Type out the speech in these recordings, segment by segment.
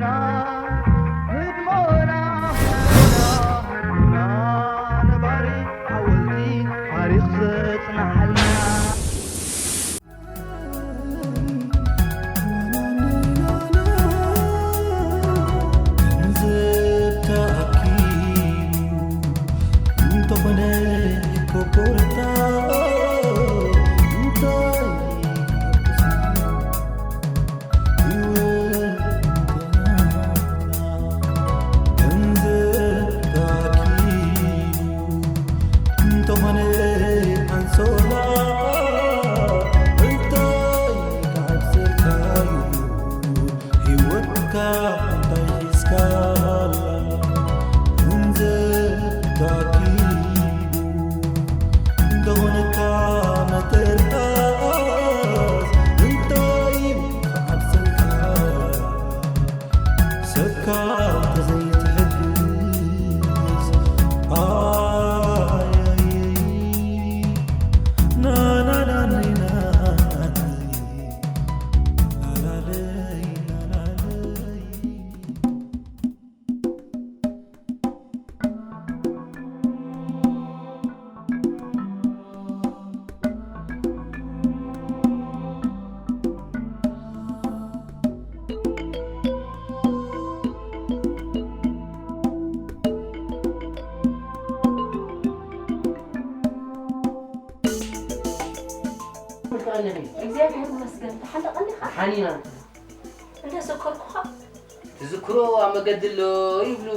ህድሞና፣ ህድሞና፣ ህድሞና ነባሪ ሓወልቲ ታሪኽ ዘጽንሓልና። እግዚኣብሔር ይመስገን። ተሓለቐ እንዲኻ? ሓኒና። እንደ ዘከርኩኻ? ትዝክሮ ኣብ መገዲ ኣሎ ይብሉ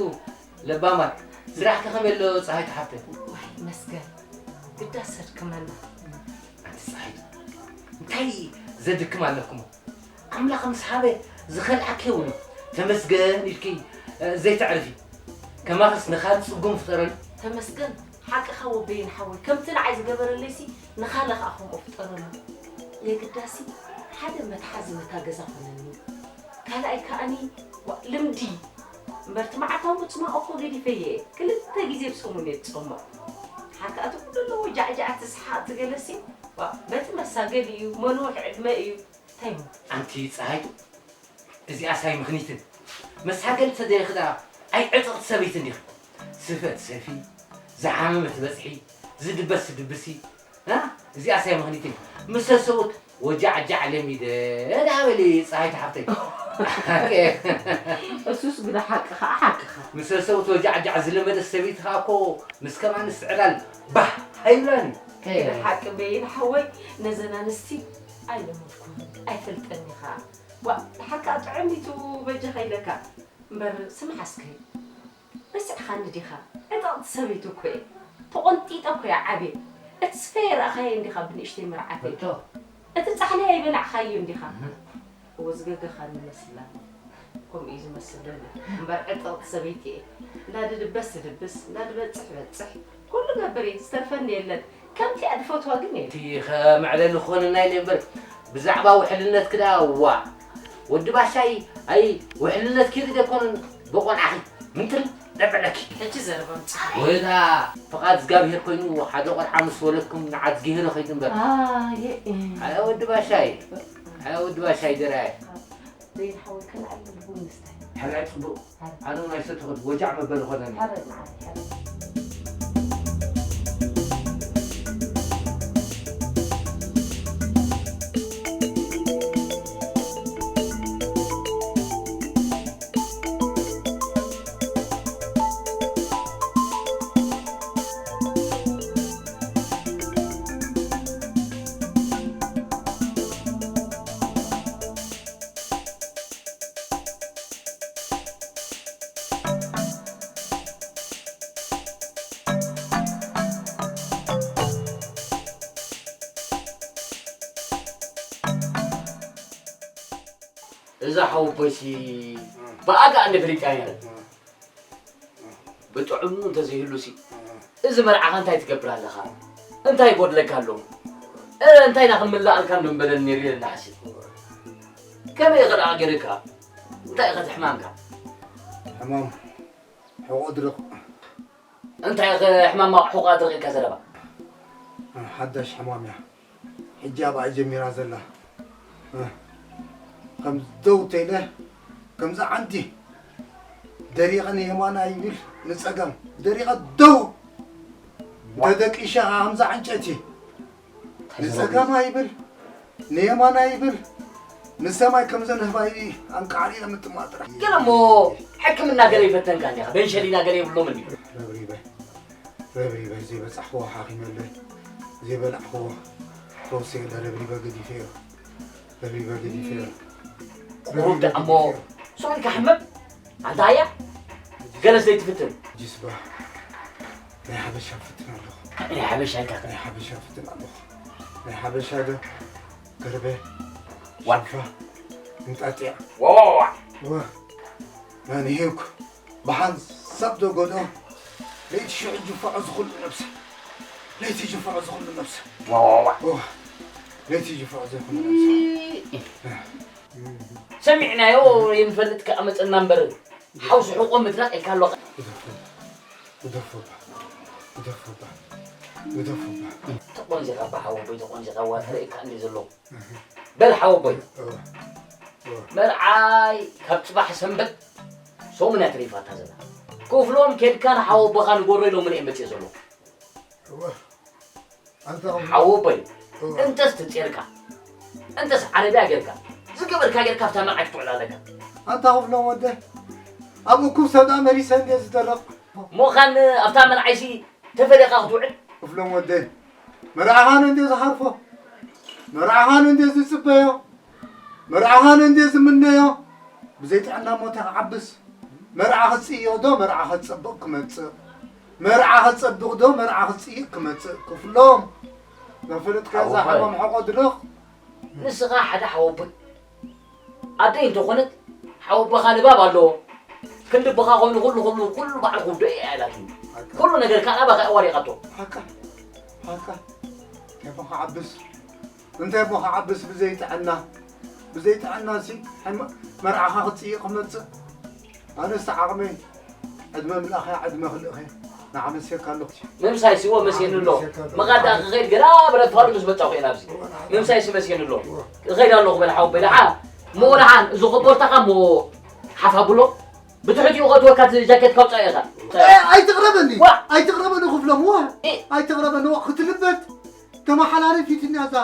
ለባማት። ስራሕከ ከመይ ኣሎ ፀሃይቱ ሓፍተይ? ዋይ ይመስገን። ግዳ ሰድክመና። ኣንቲ ፀሃይቱ፣ እንታይ ዘድክም ኣለኩሞ? ኣምላኽ ምስ ሃበ ዝኸልኣኪ የብሉን። ተመስገን ኢልኪ፣ እ፣ ዘይተዕርፊ። ከማኽስ ንኻልእ ጽጉም ፍጠረሉ። ተመስገን፣ ሓቅኻ ወበይን ሓወይ። ከምቲ ንዓይ ዝገበረለይሲ ንኻልእ ኸኣ ከምኡ ፍጠረሉ። የግዳሲ ሓደ መትሓዚ ነታ ገዛ ኾነኒ። ካልኣይ ከኣኒ፣ ዋ፣ ልምዲ። እምበር እቲ መዓልታዊ ምጽማቕ እኮ ገዲፈዮ እየ። ክልተ ግዜ ብሰሙን እየ ዝጸምቕ። ሓካእቲ ኩሉ ኣለዎ፣ ጃዕጃዕቲ፣ ሰሓቕቲ ገለሲ። ዋ፣ በቲ መሳገሊ እዩ፣ መኖርሒ ዕድመ እዩ። እንታይ እሞ? ኣንቲ ጸሃይ፣ እዚኣ ሳይ ምኽኒትን። መሳገሊ ተደሊኺ ደኣ ኣይዕጥቕቲ ሰበይቲ እንዲኺ። ስፈ ትሰፊ፣ ዝሓመመ ትበጽሒ፣ ዝድበስ ትድብሲ። እ? እዚኣ ሳይ ምኽኒትን። ምስ ሰብኡት ወጃዕጃዕ ለሚደ ደኣ በሊ ጸሃይቲ ሓፍተይ። እሱስ ግዳ ሓቅኻ፣ ሓቅኻ። ምስ ሰብኡት ወጃዕጃዕ ዝለመደት ሰበይቲ ኸኣ እኮ ምስ ከማንስ ዕላል ባህ ኣይብላን እዩ። ግዳ ሓቂ በይን ሓወይ፣ ነዘን ኣንስቲ ኣይለመድኩን፣ ኣይፈልጠን ኢኻ። ዋ፣ ሓቃ ጥዕሚቱ በጃኻ ኢለካ። እምበር ስምዓ እስከ፣ ረሲዕኻኒ ዲኻ? ዕጥቕቲ ሰበይቲ እኮ እየ። ተቖንጢጠ እኮ እየ ዓብየ። እቲ ስፈ የርኣኻዮ እንዲኻ ብንእሽተይ መርዓተይ። ሕቶ። እቲ ጻሕሊ ኣይበላዕኻዮ እንዲኻ? እህ። እወ፣ ዝገገኻኒ መስላ። ከምኡ እዩ ዝመስል ዘሎ። እምበር ዕጥቕቲ ሰበይቲ እየ። እንዳድድበስ ትድብስ፣ እንዳድበጽሕ በጽሕ። ኩሉ ገብር እየ፣ ዝተርፈኒ የለን። ከምቲኣ ድፈትዋ ግን እየ። እቲ ኸመዕለሊ ክኾነና ኢለ እምበር፣ ብዛዕባ ውሕልነትኪ ደኣ፣ ዋእ፣ ወዲ ባሻይ፣ ኣይ፣ ውሕልነትኪ ርደ ኮን ብቆልዓኺ ምንትል ደበለኪ። ሕጂ ዘረባ ምጽእ። ወይታ ፍቓድ እግዚኣብሄር ኮይኑ፣ ሓደ ቆልዓ ምስ ወለድኩም ንዓድ ጌሄረ ኸይዱ እምበር። ኣየ፣ ኣየ ወዲ ባሻይ፣ ኣየ ወዲ ባሻይ ደራየ። ዘይሓወይ ከነኣለ ልቡ ምስታይ። ሕራይ ጽቡቕ። ኣነ ናይ ሰተኹት ወጃዕ መበሊ ኾነኒ። እዛ ሓወቦይሲ ብኣጋ እንደ ፍሊጣ ነይረ። ብጥዑሙ እንተዘይህሉሲ፣ እዚ መርዓኻ እንታይ ትገብር ኣለኻ? እንታይ ይጎድለካ ኣሎ? እ፣ እንታይ ኢና ክንምልኣልካ እንዶ ምበለኒ ነይሩ ኢለ እናሓሲብኩ። ከመይ ኢኻ ደኣ ገይርካ? እንታይ ኢኻ እቲ ሕማምካ? ሕማም ሕቖ ድርቕ። እንታይ ኢኻ ሕማም ሕቖ ኣድርቕ ኢልካ ዘረባ? ሓዳሽ ሕማም እያ። ሕጂ ኣብኣ ጀሚራ ዘላ። እ፣ ከም ደው ተይለ፣ ከምዛ ዓንዲ ደሪቐ ንየማና ይብል ንጸጋም ደሪቐ ደው ተደቂሻ ከምዛ ዕንጨቲ ንጸጋም ኣይብል ንየማና ይብል ንሰማይ ከምዘን ህባይ ኣንቃዕሪረ ምጥማጥራ። ገለ እሞ ሕክምና ገለ ይፈተንካ እንዲኻ፣ በንሸሊና ገለ የብሎም እንዲ። ረብሪበ ረብሪበ ዘይበጻሕክዎ ሓኺመለይ ዘይበላዕክዎ ፈውሰየለ ረብሪበ ገዲፈዮ። ረብሪበ ገዲፈዮ። ቁሩብ ደኣ እሞ ስቕ ኢልካ ሕመም ኣንታ ኣያ ገለስ ዘይትፍትን። ጅስባ ናይ ሓበሻ ፍትን ኣለኹ። ናይ ሓበሻ ኢልካ ናይ ሓበሻ ፍትን ኣለኹ። ናይ ሓበሻ ዶ ገርበ ዋፋ እንጣጢያ ዋዋዋ ዋ ናንሄውክ ብሓንሳብ ዶ ጎዶ ለይቲ ሽዑ ጅፋዖ ዝኹሉ ነብሰ ለይቲ ጅፋዖ ዝኹሉ ነብሰ ዋዋዋ ዋ ለይቲ ጅፋዖ ዝኹሉ ነብሰ ሰሚዕናዮ ይንፈልጥ ከኣ መጸና እምበር ሓውሲ ሕቆ ምድራቕ ኢልካ ኣለኻ ግደፎባ ግደፎባ ግደፎባ ተቆንዚኻ ብሓወቦይ ተቆንዚኻ ዋ ተርእካ እንዲ ዘለኹ በል ሓወቦይ መርዓይ ካብ ጽባሕ ሰንበት ሰሙን እያ ተሪፋታ ዘላ ክፍሎም ኬድካ ንሓወቦኻ ንጎሮ ኢሎምኒ እየ መጽእ ዘለኹ ሓወቦይ እንተስ ተጼርካ እንተስ ዓረብያ ጌርካ ዝገበርካ ጌርካ ኣብታ መርዓይ ክትውዕል ኣለካ ኣንታ ክፍሎም ወደ ኣብ እኩብ ሰብ ደኣ መሪሰ እንደ ዝደረቕ ሞኻን ኣብታ መርዓይሲ ተፈሊኻ ክትውዕል ክፍሎም ወደ መርዓኻን እንደ ዝሓርፎ መርዓኻን እንደ ዝጽበዮ መርዓኻን እንደ ዝምነዮ ብዘይ ጥዕና ሞተ ክዓብስ መርዓ ክጽዮ ዶ መርዓ ከጸብቕ ክመጽእ መርዓ ከጸብቕ ዶ መርዓ ክጽይቕ ክመጽእ ክፍሎም ዘፈለጥካ እዛ ሓማም ሕቆ ድርኽ ንስኻ ሓደ ሓወቦይ ኣደይ እንተኾነት ሓወቦኻ ልባብ ኣለዎ ክንዲ ኣቦኻ ኮይኑ ኩሉ ኩሉ ኩሉ ባዕሉ ክውድኦ እያ ኢላትኒ ኩሉ ነገር ከዓ ናባኻ ኣዋሪቓቶ ሓቃ ሓቃ ከይቦኻ ዓብስ እንታይ እሞ ክዓብስ ብዘይ ጥዕና ብዘይ ጥዕና ሲ መርዓኻ ክፅይቕ ክመፅእ ኣነስ ዓቕመይ ዕድመ ምልኣኸያ ዕድመ ክልእኸ ንዓ መስየካ ኣለኹ ምምሳይ ሲዎ መስየኒ ኣሎ መቓዳ ክኸይድ ገላ ብረፋዱ ምስ መጻኹ እየ ናብዚ ምምሳይ ሲ መስየኒ ኣሎ እኸይድ ኣለኹ በል ሓወቦይ ደሓን እሞ ደሓን እዚ ኮቦርታኻ እሞ ሓፍ ኣብሎ ብትሕቲኡ ከእትወካ እቲ ጃኬትካ ኣውጻእ ኢኻ ኣይትቕረበኒ ኣይትቕረበኒ ክፍሎም ዋ ኣይትቕረበኒ ዋ ክትልበት ተመሓላልፍ ይትንያ እዛ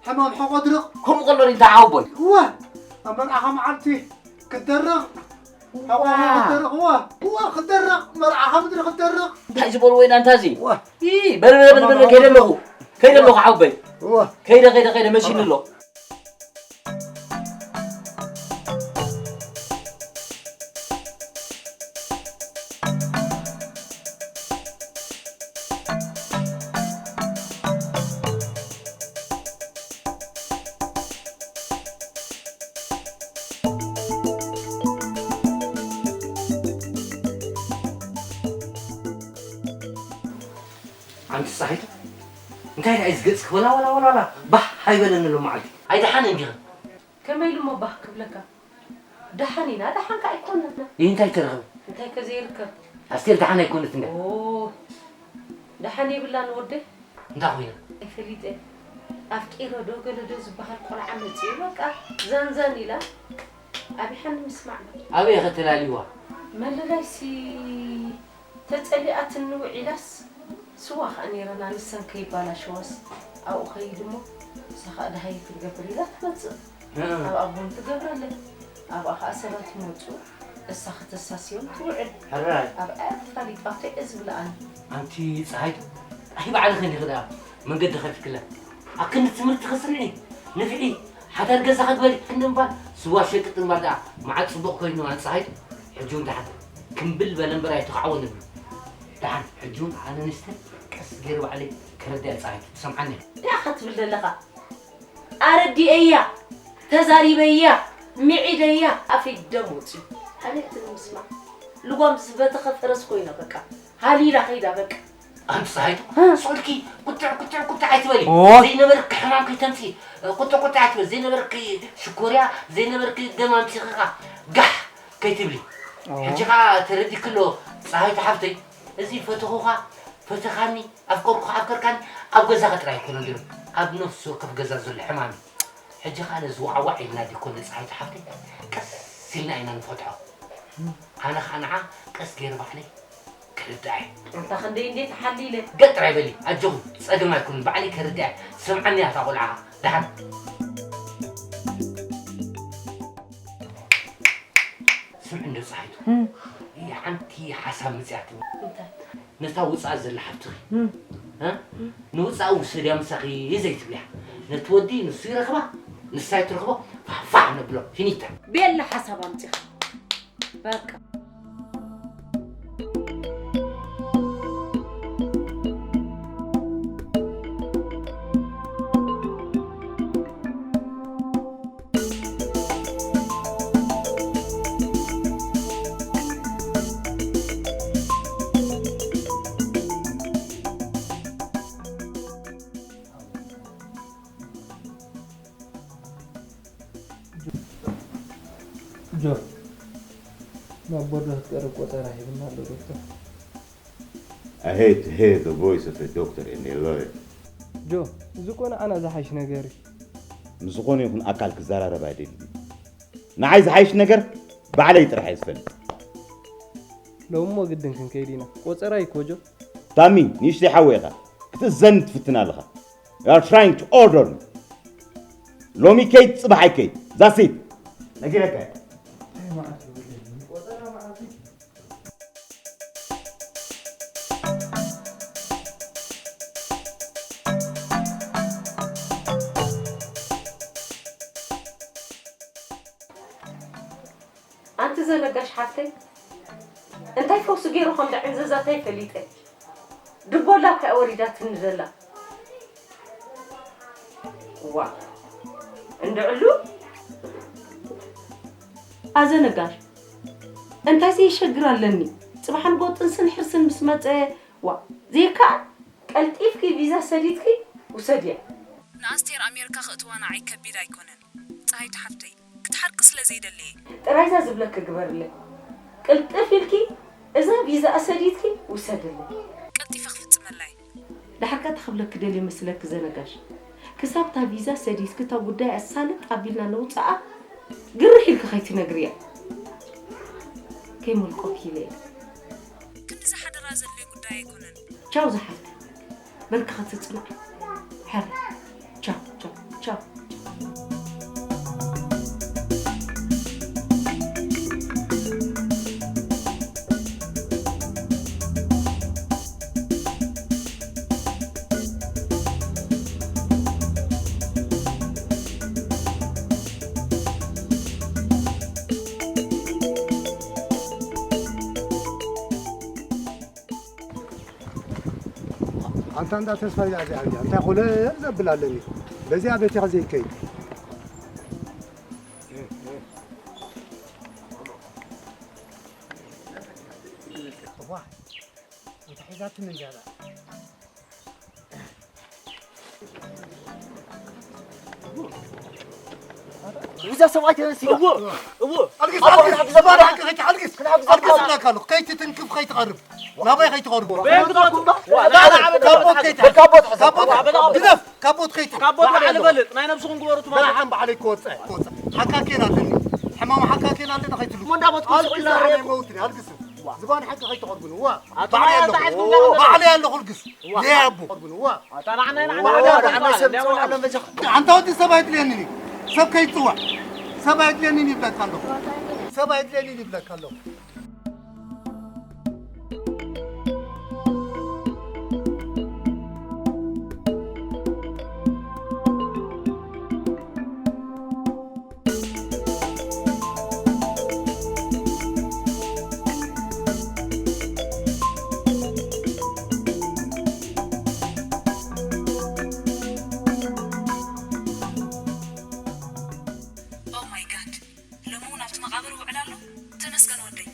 ሕማም ሕቆ ድርቕ ከምኡ ከሎ እንታይ ሓወቦይ እወ ኣብ መርዓኻ መዓልቲ ክትደርቕ ሕቆኻ ክትደርቕ እወ እወ ክትደርቕ መርዓኻ ምድሪ ክትደርቕ እንታይ ዝበሉ ወይና እንታ እዚ እወ በል በል በል ከይደ ኣለኹ ከይደ ኣለኹ ሓወቦይ እወ ከይደ ከይደ ከይደ መሲኒ ኣሎ ኣንቲ ጻሒቱ እንታይ ደኣ ዝገጽ ክበላ ወላ ወላ ወላ ባህ ኣይበለኒ ሎ መዓልቲ ኣይደሓን እንዲኻ ከመይ ኢሉ እሞ ባህ ክብለካ ደሓን ኢና ደሓን ከ ኣይኮነና ይህ እንታይ ተረኸበ እንታይ ከ ዘይርከብ ኣስቴር ደሓን ኣይኮነት እንደ ኦ ደሓን የብላን ወደይ እንታይ ኮይና ኣይፈሊጠ ኣፍቂረ ዶ ገለ ዶ ዝበሃል ቆልዓ መፅኡ በቃ ዛንዛን ኢላ ኣቢሓኒ ምስማዕ ኣበይ ኸ ተላልይዋ መለላይሲ ተጸሊኣትኒ ውዒላስ ስዋ ኸኣ ነይረና ንሰን ከይባላሸዋስ ኣብኡ ኸይድ እሞ ንሳ ኸኣ ደሃየ ክትገብር ኢላ ትመጽእ ኣብኣ ቡን ትገብረለን ኣብኣ ኸኣ ሰባት ይመጹ እሳ ኸተሳስዮም ትውዕል ሕራይ ኣብኣ ተፋሊጣ እንታይ እየ ዝብላ ኣነ ኣንቲ ፀሃይቱ ኣይ ባዕልኺ እንዲኺ ደኣ መንገዲ ኸፊትክለን ኣብ ክንዲ ትምህርቲ ኽስርዒ ንፍዒ ሓዳር ገዛ ኽግበሪ ክንዲ ምባል ስዋ ሸቅጥ ምባል ደኣ መዓት ፅቡቕ ኮይኑ ኣንቲ ፀሃይቱ ሕጂ እውን ደሓን ክምብል በለ እምበር ኣይተኻዕወን እብሉ። ደሓን ሕጂ እውን ኣነ ንስተይ ቀስ ገይረ ባዕለይ ከረድኣ እየ ጸሃይቱ ትሰምዓኒ እያ። እንታይ ኢኻ ትብል ዘለኻ? ኣረዲኤያ፣ ተዛሪበያ፣ ምዒደያ፣ ኣፈይ ደም ወጺኡ። ኣነ እቲ ንምስማዕ ልጓም ዝበተኸ ፈረስ ኮይና በቃ ሃሊላ ከይዳ በቃ። ኣንቲ ጸሃይቱ ሶልኪ ቁጥዕ ቁጥዕ ቁጥዕ ኣይትበሊ። ዘይነበርኪ ሕማም ከይተምጽኢ ቁጥዕ ቁጥዕ ኣይትበሊ። ዘይነበርኪ ሽኮርያ ዘይነበርኪ ደም ኣምጺኺ ኸኣ ጋሕ ከይትብሊ። ሕጂ ኸኣ ተረዲእኪ ኣሎ ጸሃይቱ ሓፍተይ። እዚ ፈተኹኻ ፈተኻኒ ኣፍቀርኩኻ ኣፍቀርካኒ ኣብ ገዛኻ ጥራይ ኣይኮነን ዘሎ ኣብ ነፍሲ ወከፍ ገዛ ዘሎ ሕማም እዩ። ሕጂ ኸኣ ነዚ ዋዕዋዕ ኢልና ዲኮን ንጸሃይቱ ሓፍተይ ቀስ ስልና ኢና ንፈትሖ። ኣነ ኸዓ ንዓ ቀስ ገይረ ባዕለይ ክርድኣ እየ። ኣንታ ክንደይ እንዴ ተሓሊለ። ገጥ ጥራይ በሊ፣ ኣጆኹም፣ ጸገም ኣይኮኑን፣ ባዕለይ ከርድኣ እየ። ስምዓኒ ኣታ ቆልዓ፣ ደሓን። ስምዒ እንዶ ጸሃይቱ፣ እም። ሓንቲ ሓሳብ መጺኣትኒ። እንታይ? ነታ ውጻእ ዘላ ሓፍትኺ፣ እም። እ? ንውጻእ ውሰድያ ምሳኺ ዘይትብልያ። ነቲ ወዲ ንሱ ይረኽባ፣ ንሳ ይትረኽቦ፣ ፋሕፋሕ ነብሎ፣ ፊኒታ። ቤላ ሓሳብ ኣምጺኻ። በቃ። ጆ፣ ናብ ቦርዶ ክትቀርብ ቆጸራ ሂብና ኣሎ ዶክተር። I hate to hear the voice of a doctor and a lawyer. ጆ፣ እዚ እኮ ንዓና ዝሓይሽ ነገር እዩ። ምስ ዝኾነ ይኹን ኣካል ክዘራረብ ኣይደልን። ንዓይ ዝሓይሽ ነገር ባዕለይ ጥራሕ እየ ዝፈልጥ። ሎሚ እሞ ግድን ክንከይድ ኢና። ቆጸራ እዩ እኮ ጆ። ታሚ፣ ንእሽተይ ሓወይ ኢኻ። ክትእዘን ትፍትን ኣለኻ። You are trying to order me. ሎሚ ከይድ፣ ጽባሕ ኣይከይድ። That's it. ነጊረካ እየ። ኣንቲ ዘነጋሽ ሓፍተይ፣ እንታይ ፈውሲ ገይሩ ከም ደዕንዘዛታይ ፈሊጠ። ድቦላ እኮ እያ ወሪዳትኒ ዘላ። ዋ፣ እንድዕሉ። ኣዘነጋሽ፣ እንታይ ዘይሸግር ኣለኒ? ጽባሕ ንጎ ጥንስን ሕርስን ምስ መጸ፣ ዋ፣ ዘይከኣል። ቀልጢፍኪ ቪዛ ሰዲድኪ ውሰድያ። ንኣስቴር ኣሜሪካ ክእትዋ ንዓይ ከቢድ ኣይኮነን። ጸሃይቱ ሓፍተይ፣ ክትሓርቂ ስለ ዘይደሊ እየ። ጥራይዛ ዝብለኪ ግበርለይ። ቅልጥፍ ኢልኪ እዛ ቪዛኣ ሰዲድኪ ውሰድለይ። ቀልጢፈ ክፍጽመላ እየ። ደሓር ከ እንታይ ክብለኪ ደልየ መስለኪ ዘነጋሽ? ክሳብ እታ ቪዛ ሰዲድኪ እታ ጉዳይ ኣሳልጥ ኣቢልና ነውጽኣ ግርሕ ኢልኪ ከይትነግርያ። ከይመልቆኪ ኢለ እየ። ክንዲ ዝሓደራ ዘድልዮ ጉዳይ ኣይኮነን። ቻው ዝሓፍተይ። በርክኸት ጽኑዕ። ሕራይ። ቻው፣ ቻው፣ ቻው። ኣንታ እንዳ ተስፋ ኢላ እዚኣ እዚኣ እንታይ ኮለል ዘብል ኣለኒ። በዚኣ ቤትኻ ዘይከይድ። እዋ፣ እንታይ ሒዛትኒ እንዲያ እዛ? እዛ ሰብኣይ ተነሲታ። እዎ፣ እዎ። ኣልግስ፣ ኣልግስ፣ ኣልግስ፣ ዝባን ሓቂ ከይት-፣ ኣልግስ። ኣልግስ እብለካ ኣለኹ። ከይትትንክፍ፣ ከይትቐርብ። ናባይ ከይትቐርብ። በየን ክትወጡ? ዋ፣ ንዓና ዓበዳ ካብ ቦት ከይት-፣ ካብ ቦት ሕሰብ። ካብ ቦት ግደፍ፣ ካብ ቦት ከይት-፣ ካብ ቦት በዓል ልበልጥ፣ ናይ ነብስኹም ግበሩ ትማሊ። ደሓን ባዕለይ ክወጽእ፣ ክወጽእ። ሓካኬን ኣለኒ። ሕማም ሓካኬን ኣለኒ፣ ከይትሉ። እሞ እንዳሞትኩም ስቕ ኢልና ኣልግስ፣ ንርኤኩም። ናይ መውት፣ ኣልግስ። ዝባን ሓቂ ከይትቐርብኒ። ዋ፣ ኣታ ባዕለይ ኣለኹ። ኣታ ሓይትኩም ዋ፣ ባዕለይ ኣለኹ፣ ኣልግስ። ዋ። ለያቡ። ዋ። ኣታ ንዓና ኢና ዋ፣ ዓና ንዓና ዓና ንዓና ሰብ ንዓና ጽዋዕ ንዓና ሎም በጃኻ። ኣንታ ወዲ ሰብ ኣይድልየንን እዩ። ሰብ ከይትጽዋዕ። ሰብ ኣይድልየንን ይብለካ ኣለኹ። ሰብ ኣይድልየንን ይብለካ ኣለኹ። Oh my God፣ ሎሚ እውን ኣብቲ መቓብር ይውዕል ኣሎ? ተመስገን ወደይ።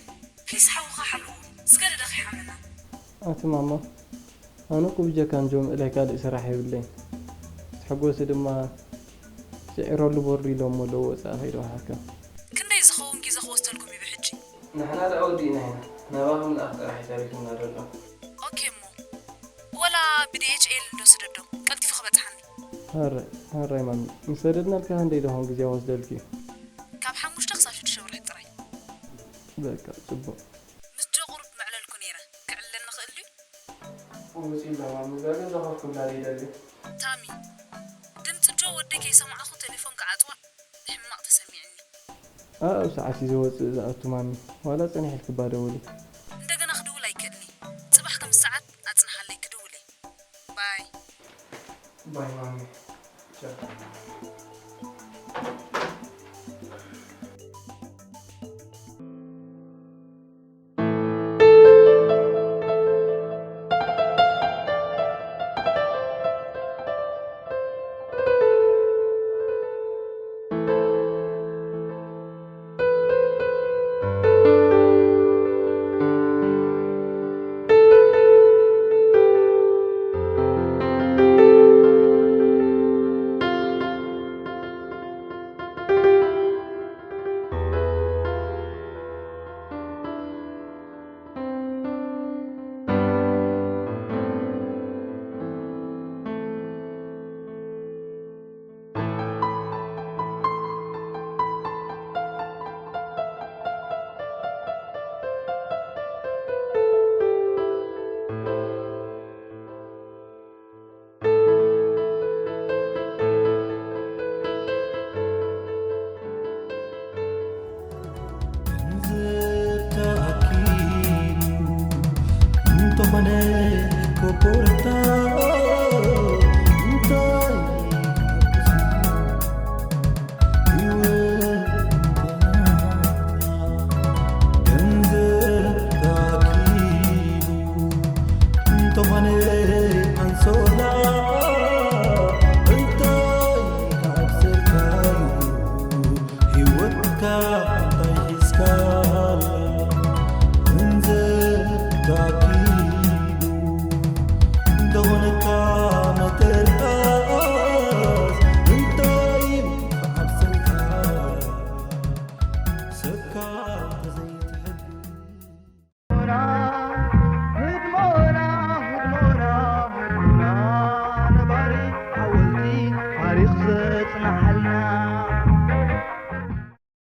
ፕሊስ ሓውኻ ሓልዎ። ዝገደደ ከይሓምመና። ኣቲ ማማ፣ ኣነ እኮ ብጀካ እንጆ ምእላይ ካልእ ስራሕ የብለይን። ትሕጎሲ ድማ ስዒረሉ ቦርድ ኢሎሞ ኣለዉ ወጻኢ ከይዱ ሓከም። ክንደይ ዝኸውን ግዜ ክወስደልኩም እዩ ብሕጂ? ንሕና ደኣ ወዲእና ኢና። ናባኹም ልኣኽ ጥራሕ እዩ ተሪፉና ዘሎ። ኦኬ እሞ፣ ወላ ብዲ ኤች ኤል እንዶ ስደዶ፣ ቀልጢፉ ክበጽሓኒ። ሃራይ፣ ሃራይ ማሚ፣ ምስ ሰደድናልኪ ክንደይ ደኾን ግዜ ክወስደልኪ እዩ? ካብ ሓሙሽተ ክሳብ ሽዱሽተ ወርሒ ጥራይ። በቃ ጽቡቕ። ምስ ጆ ቁሩብ መዕለልኩ ነይረ። ክዕልለኒ ክእል ድዩ? ውፅእ ኢላ ማሚ፣ እዛ ገዛ ኮፍ ክብላ ደይደሊ። ታሚ፣ ድምፂ ጆ ወደይ ከይሰማዕኹ ቴሌፎን ክዓፅዋ ሕማቕ ተሰሚዕኒ። ኣኡ ሰዓት እዩ ዝወፅእ ዝኣቱ ማሚ፣ ዋላ ፀኒሕ ኢልክባ ደውሊ። እንደገና ክድውል ኣይክእልኒ። ፅባሕ ከም ሰዓት ኣፅንሓለይ ክድውል እየ። ባይ። ባይ ማሚ። ቻው። ገንዘብ ተኣኪቡ እንተኾነ ኮቦርታ እንታይ ህይወት ተናታ። ገንዘብ ተኣኪቡ እንተኾነ ኣንሶላ እንታይ ካብሰልካዩ ህይወትካ